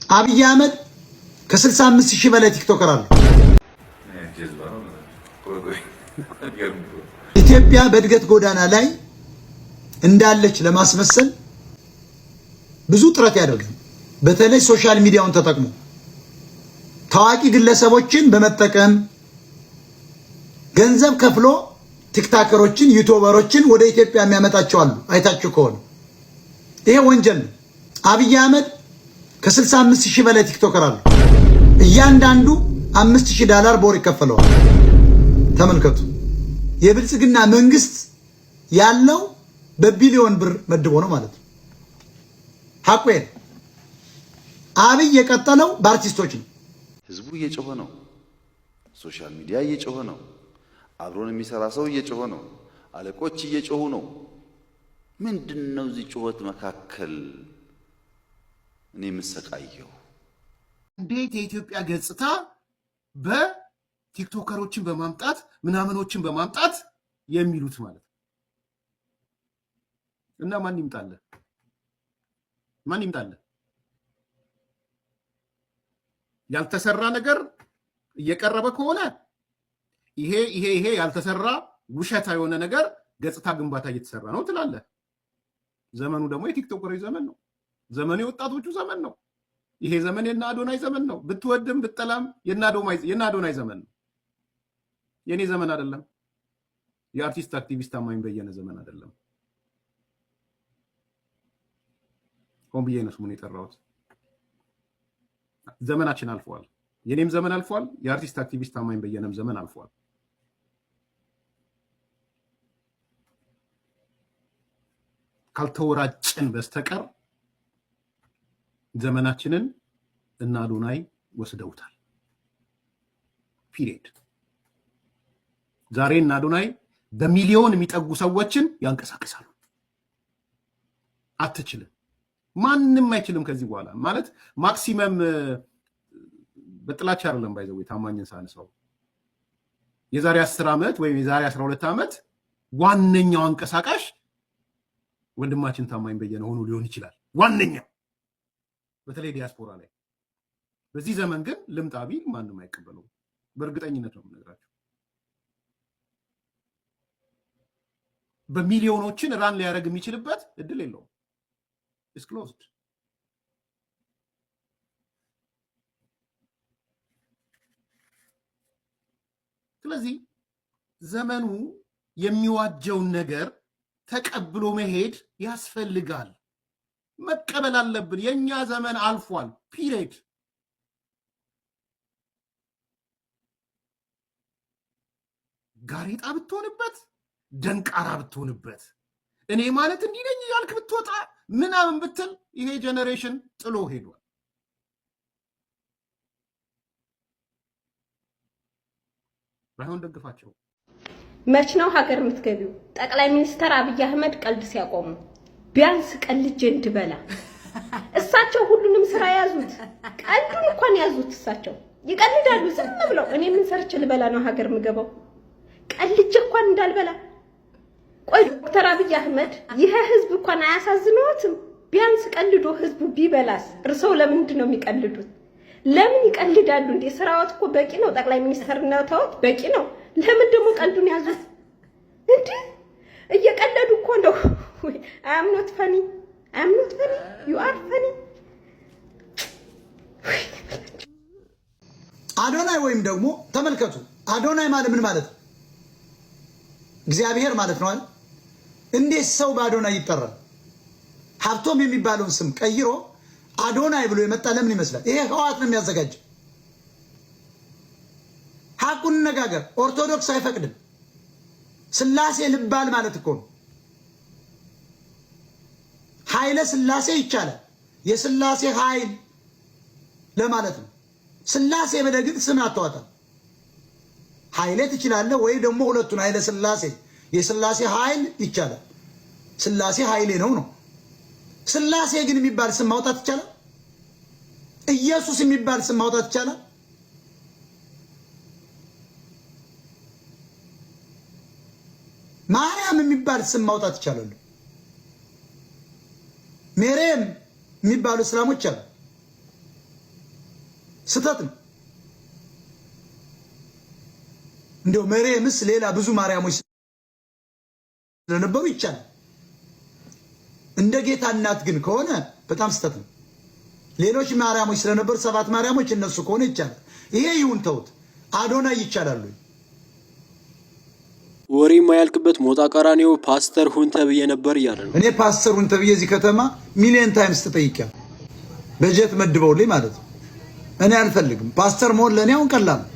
አብይ አህመድ ከ65 ሺህ በላይ TikToker አለ። ጀዝባ ነው። ቆይ ቆይ፣ የሚገርም እኮ። ኢትዮጵያ በእድገት ጎዳና ላይ እንዳለች ለማስመሰል ብዙ ጥረት ያደርጋል። በተለይ social media ውን ተጠቅሞ ታዋቂ ግለሰቦችን በመጠቀም ገንዘብ ከፍሎ TikToker ኦችን፣ YouTuber ኦችን ወደ ኢትዮጵያ የሚያመጣቸው አሉ። አይታችሁ ከሆነ ይሄ ወንጀል ነው። አብይ አህመድ ከ65 ሺህ በላይ TikToker አለ። እያንዳንዱ 5000 ዶላር በወር ይከፈለዋል። ተመልከቱ። የብልጽግና መንግስት ያለው በቢሊዮን ብር መድቦ ነው ማለት ነው። ሐቁ ይሄ ነው። አብይ የቀጠለው በአርቲስቶች ነው። ህዝቡ እየጮኸ ነው። Social media እየጮኸ ነው። አብሮን የሚሰራ ሰው እየጮኸ ነው። አለቆች እየጮሁ ነው። ምንድን ነው እዚህ ጩኸት መካከል እኔ የምሰቃየው? እንዴት የኢትዮጵያ ገጽታ በ TikToker ኦችን በማምጣት ምናምኖችን በማምጣት የሚሉት ማለት ነው። እና ማን ይምጣለ? ማን ይምጣለ? ያልተሰራ ነገር እየቀረበ ከሆነ ይሄ ይሄ ይሄ ያልተሰራ ውሸታ የሆነ ነገር ገጽታ ግንባታ እየተሰራ ነው ትላለህ። ዘመኑ ደግሞ የ TikToker ኦች ዘመን ነው። ዘመኑ የወጣቶቹ ዘመን ነው። ይሄ ዘመን የነ አዶናይ ዘመን ነው። ብትወድም ብትጠላም የነ አዶናይ ዘመን ነው። የኔ ዘመን አይደለም። የአርቲስት አክቲቪስት ታማኝ በየነ ዘመን አይደለም። ሆን ብዬ ነው ስሙን የጠራሁት። ዘመናችን አልፈዋል። የኔም ዘመን አልፏል። የአርቲስት አክቲቪስት ታማኝ በየነም ዘመን አልፏል። ካልተወራጨን በስተቀር ዘመናችንን እነ አዶናይ ወስደውታል። Period። ዛሬ እነ አዶናይ በሚሊዮን የሚጠጉ ሰዎችን ያንቀሳቅሳሉ። አትችልም። ማንም አይችልም ከዚህ በኋላ ማለት maximum በጥላቻ አይደለም by the way ታማኝን ሳነሳው የዛሬ 10 ዓመት ወይም የዛሬ 12 ዓመት ዋነኛው አንቀሳቃሽ ወንድማችን ታማኝ በየነ ሆኖ ሊሆን ይችላል። ዋነኛው በተለይ ዲያስፖራ ላይ። በዚህ ዘመን ግን ልምጣ ቢል ማንም አይቀበለውም። በእርግጠኝነት ነው የምነግራቸው። በሚሊዮኖችን run ሊያደርግ የሚችልበት እድል የለውም። It's closed። ስለዚህ ዘመኑ የሚዋጀውን ነገር ተቀብሎ መሄድ ያስፈልጋል። መቀበል አለብን። የእኛ ዘመን አልፏል። Period። ጋሬጣ ብትሆንበት፣ ደንቃራ ብትሆንበት፣ እኔ ማለት እንዲህ ነኝ ያልክ ብትወጣ ምናምን ብትል ይሄ generation ጥሎ ሄዷል። ባይሆን ደግፋቸው። መች ነው ሀገር የምትገቢው? ጠቅላይ ሚኒስትር አብይ አህመድ ቀልድ ሲያቆሙ ቢያንስ ቀልጄ እንድበላ። እሳቸው ሁሉንም ስራ ያዙት፣ ቀልዱን እንኳን ያዙት። እሳቸው ይቀልዳሉ ዝም ብለው። እኔ ምን ሰርቼ ልበላ ነው ሀገር የምገባው? ቀልጄ እንኳን እንዳልበላ። ቆይ ዶክተር አብይ አህመድ ይሄ ህዝብ እንኳን አያሳዝነዎትም? ቢያንስ ቀልዶ ህዝቡ ቢበላስ? እርስዎ ለምንድን ነው የሚቀልዱት? ለምን ይቀልዳሉ እንዴ? ስራዎት እኮ በቂ ነው። ጠቅላይ ሚኒስትርነትዎት በቂ ነው። ለምን ደግሞ ቀልዱን ያዙት እንዴ? እየቀለዱ እኮ ነው። I'm not funny, I'm not funny, you are funny። አዶናይ ወይም ደግሞ ተመልከቱ፣ አዶናይ ማለት ምን ማለት ነው? እግዚአብሔር ማለት ነው አይደል? እንዴት ሰው በአዶናይ ይጠራል? ሀብቶም የሚባለውን ስም ቀይሮ አዶናይ ብሎ የመጣ ለምን ይመስላል? ይሄ ህወሓት ነው የሚያዘጋጀው። ሐቁን እንነጋገር። ኦርቶዶክስ አይፈቅድም። ስላሴ ልባል ማለት እኮ ነው። ኃይለ ስላሴ ይቻላል። የስላሴ ኃይል ለማለት ነው። ስላሴ ብለህ ግን ስም አታወጣም። ኃይሌ ትችላለህ ወይ ደግሞ ሁለቱን ኃይለ ስላሴ፣ የስላሴ ኃይል ይቻላል። ስላሴ ኃይሌ ነው ነው። ስላሴ ግን የሚባል ስም ማውጣት ይቻላል? ኢየሱስ የሚባል ስም ማውጣት ይቻላል? ማርያም የሚባል ስም ማውጣት ይቻላል? ሜሬም የሚባሉ እስላሞች አሉ። ስህተት ነው። እንዲያው መርየምስ ሌላ ብዙ ማርያሞች ስለነበሩ ይቻላል። እንደ ጌታ እናት ግን ከሆነ በጣም ስህተት ነው። ሌሎች ማርያሞች ስለነበሩ ሰባት ማርያሞች እነሱ ከሆነ ይቻላል። ይሄ ይሁን ተውት። አዶናይ ይቻላሉ። ወሬ የማያልቅበት ሞጣ ቀራኒዮ ፓስተር ሁን ተብዬ ነበር እያለ ነው። እኔ ፓስተር ሁን ተብዬ እዚህ ከተማ million times ተጠይቄያለሁ። በጀት መድበውልኝ ማለት ነው። እኔ አልፈልግም ፓስተር መሆን ለእኔ አሁን ቀላል ነው።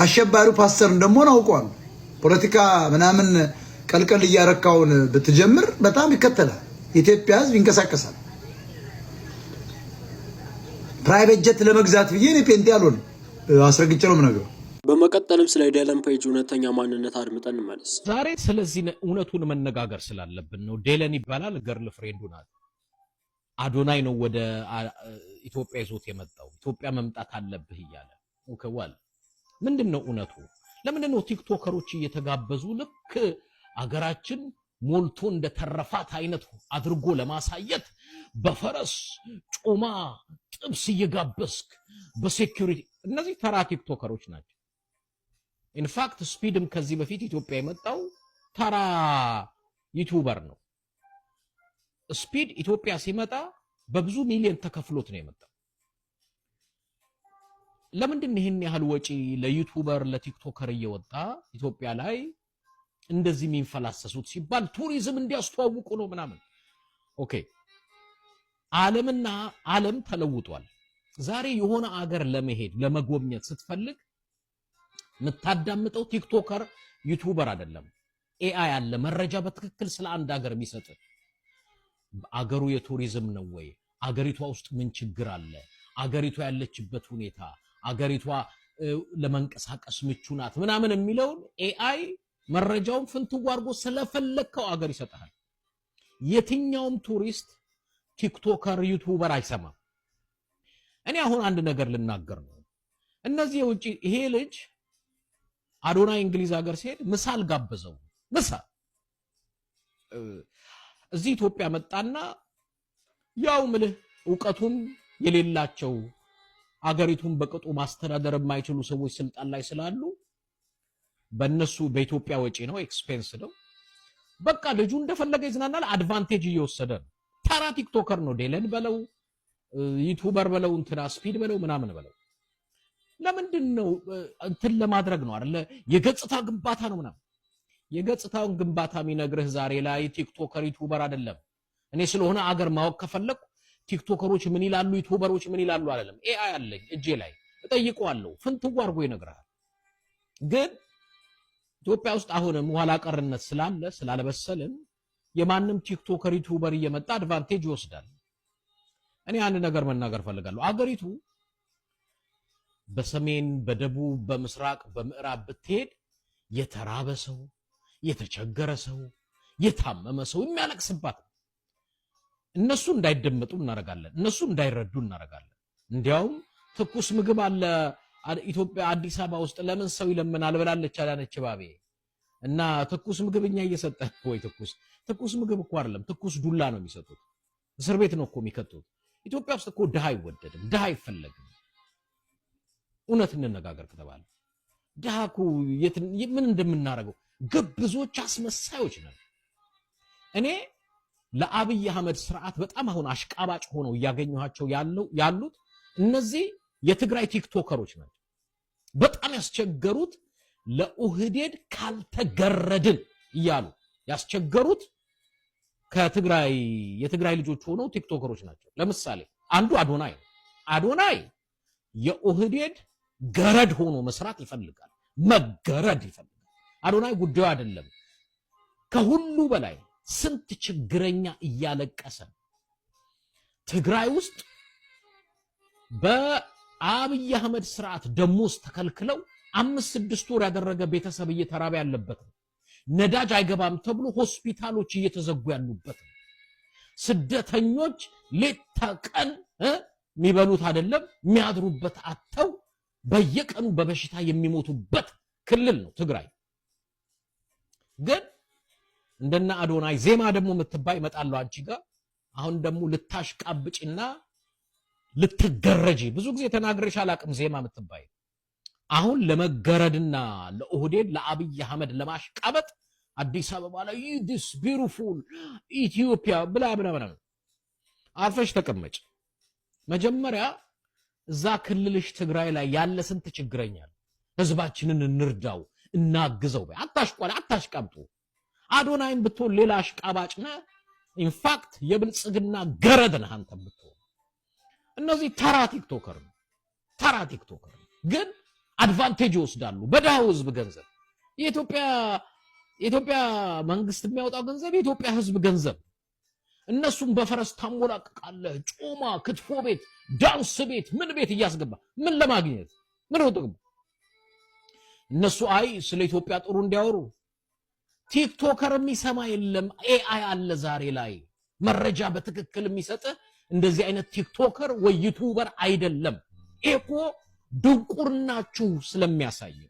አሸባሪው ፓስተር እንደመሆን አውቀዋለሁ። ፖለቲካ ምናምን ቀልቀል እያረካውን ብትጀምር በጣም ይከተላል። የኢትዮጵያ ሕዝብ ይንቀሳቀሳል። Private jet ለመግዛት ብዬ እኔ ጴንጤ አልሆንም። አስረግጬ ነው የምነግረው። በመቀጠልም ስለ ዴለን ፔጅ እውነተኛ ማንነት አድምጠን እንመለስ። ዛሬ ስለዚህ እውነቱን መነጋገር ስላለብን ነው። ዴለን ይባላል፣ girlfriend ኡ ናት። አዶናይ ነው ወደ ኢትዮጵያ ይዞት የመጣው፣ ኢትዮጵያ መምጣት አለብህ እያለ። Okay, well፣ ምንድን ነው እውነቱ? ለምንድን ነው ቲክቶከሮች እየተጋበዙ ልክ አገራችን ሞልቶ እንደተረፋት አይነት አድርጎ ለማሳየት በፈረስ ጮማ ጥብስ እየጋበዝክ በ security? እነዚህ ተራ ቲክቶከሮች ናቸው። In fact ስፒድም ከዚህ በፊት ኢትዮጵያ የመጣው ተራ YouTuber ነው። ስፒድ ኢትዮጵያ ሲመጣ በብዙ ሚሊዮን ተከፍሎት ነው የመጣው። ለምንድን ነው ይህን ያህል ወጪ ለ YouTuber ለ TikToker እየወጣ ኢትዮጵያ ላይ እንደዚህ የሚንፈላሰሱት ሲባል ቱሪዝም እንዲያስተዋውቁ ነው ምናምን። Okay፣ ዓለምና ዓለም ተለውጧል። ዛሬ የሆነ አገር ለመሄድ ለመጎብኘት ስትፈልግ የምታዳምጠው TikToker YouTuber አይደለም። AI አለ፣ መረጃ በትክክል ስለ አንድ ሀገር የሚሰጥ። አገሩ የቱሪዝም ነው ወይ? አገሪቷ ውስጥ ምን ችግር አለ? አገሪቷ ያለችበት ሁኔታ፣ አገሪቷ ለመንቀሳቀስ ምቹ ናት ምናምን የሚለውን AI መረጃውን ፍንትው አድርጎ ስለፈለግከው አገር ይሰጥሃል። የትኛውም ቱሪስት TikToker YouTuber አይሰማም። እኔ አሁን አንድ ነገር ልናገር ነው። እነዚህ የውጭ ይሄ ልጅ አዶናይ እንግሊዝ ሀገር ሲሄድ ምሳ አልጋበዘው። ምሳ እዚህ ኢትዮጵያ መጣና ያው ምልህ እውቀቱም የሌላቸው፣ አገሪቱን በቅጡ ማስተዳደር የማይችሉ ሰዎች ስልጣን ላይ ስላሉ በእነሱ በኢትዮጵያ ወጪ ነው፣ expense ነው። በቃ ልጁ እንደፈለገ ይዝናናል። Advantage እየወሰደ ነው። ተራ TikToker ነው። ዴለን በለው፣ YouTuber በለው፣ እንትና ስፒድ በለው፣ ምናምን በለው። ለምንድን ነው እንትን ለማድረግ ነው አይደለ? የገጽታ ግንባታ ነው ምናምን። የገጽታውን ግንባታ የሚነግርህ ዛሬ ላይ TikToker YouTuber አይደለም። እኔ ስለሆነ አገር ማወቅ ከፈለኩ ቲክቶከሮች ምን ይላሉ፣ ዩቱበሮች ምን ይላሉ አይደለም። AI አለኝ እጄ ላይ፣ እጠይቀዋለሁ፣ ፍንትው አድርጎ ይነግርሃል። ግን ኢትዮጵያ ውስጥ አሁንም ኋላ ቀርነት ስላለ፣ ስላለበሰልን የማንም TikToker YouTuber እየመጣ advantage ይወስዳል። እኔ አንድ ነገር መናገር ፈልጋለሁ። አገሪቱ በሰሜን፣ በደቡብ፣ በምስራቅ፣ በምዕራብ ብትሄድ የተራበ ሰው፣ የተቸገረ ሰው፣ የታመመ ሰው የሚያለቅስባት ነው። እነሱ እንዳይደመጡ እናደርጋለን። እነሱ እንዳይረዱ እናደርጋለን። እንዲያውም ትኩስ ምግብ አለ ኢትዮጵያ አዲስ አበባ ውስጥ፣ ለምን ሰው ይለምናል ብላለች አዳነች አቤቤ። እና ትኩስ ምግብ እኛ እየሰጠን ወይ ትኩስ ትኩስ ምግብ እኮ አይደለም፣ ትኩስ ዱላ ነው የሚሰጡት። እስር ቤት ነው እኮ የሚከቱት። ኢትዮጵያ ውስጥ እኮ ድሃ አይወደድም፣ ድሃ አይፈለግም። እውነት እንነጋገር ከተባለ ድሃ እኮ ምን እንደምናደርገው ግብዞች፣ አስመሳዮች ነን። እኔ ለአብይ አህመድ ስርዓት በጣም አሁን አሽቃባጭ ሆነው እያገኘኋቸው ያሉት እነዚህ የትግራይ ቲክቶከሮች ናቸው። በጣም ያስቸገሩት፣ ለኦህዴድ ካልተገረድን እያሉ ያስቸገሩት ከትግራይ የትግራይ ልጆች ሆነው ቲክቶከሮች ናቸው። ለምሳሌ አንዱ አዶናይ ነው። አዶናይ የኦህዴድ ገረድ ሆኖ መስራት ይፈልጋል፣ መገረድ ይፈልጋል። አዶናይ ጉዳዩ አይደለም። ከሁሉ በላይ ስንት ችግረኛ እያለቀሰ ትግራይ ውስጥ በአብይ አህመድ ስርዓት ደሞዝ ተከልክለው 5-6 ወር ያደረገ ቤተሰብ እየተራበ ያለበት ነው። ነዳጅ አይገባም ተብሎ ሆስፒታሎች እየተዘጉ ያሉበት ነው። ስደተኞች ሌት ተቀን የሚበሉት አይደለም የሚያድሩበት አጥተው በየቀኑ በበሽታ የሚሞቱበት ክልል ነው ትግራይ። ግን እንደነ አዶናይ፣ ዜማ ደግሞ የምትባይ እመጣለሁ አንቺ ጋር፣ አሁን ደግሞ ልታሽቃብጭና ልትገረጂ ብዙ ጊዜ ተናግሬሽ አላቅም። ዜማ የምትባይ አሁን ለመገረድና ለኦህዴድ ለአብይ አህመድ ለማሽቃበጥ አዲስ አበባ ላይ "this beautiful ኢትዮጵያ" ብላ ብላ ብላ፣ አርፈሽ ተቀመጭ። መጀመሪያ እዛ ክልልሽ ትግራይ ላይ ያለ ስንት ችግረኛ አለ። ህዝባችንን እንርዳው፣ እናግዘው በይ። አታሽቋል፣ አታሽቃብጡ። አዶናይም ብትሆን ሌላ አሽቃባጭ ነህ። In fact የብልጽግና ገረድ ነህ አንተም ብትሆን። እነዚህ ተራ TikToker ነው፣ ተራ TikToker ነው፣ ግን advantage ይወስዳሉ በድሃው ህዝብ ገንዘብ። የኢትዮጵያ መንግስት የሚያወጣው ገንዘብ የኢትዮጵያ ህዝብ ገንዘብ። እነሱም በፈረስ ታሞላቅቃለህ። ጮማ፣ ክትፎ ቤት፣ ዳንስ ቤት፣ ምን ቤት እያስገባ ምን ለማግኘት? ምን ነው ጥቅሙ? እነሱ አይ ስለ ኢትዮጵያ ጥሩ እንዲያወሩ TikToker የሚሰማ የለም። AI አለ ዛሬ ላይ መረጃ በትክክል የሚሰጥህ፣ እንደዚህ አይነት TikToker ወይ YouTuber አይደለም። ይሄ እኮ ድንቁርናችሁ ስለሚያሳይ ነው።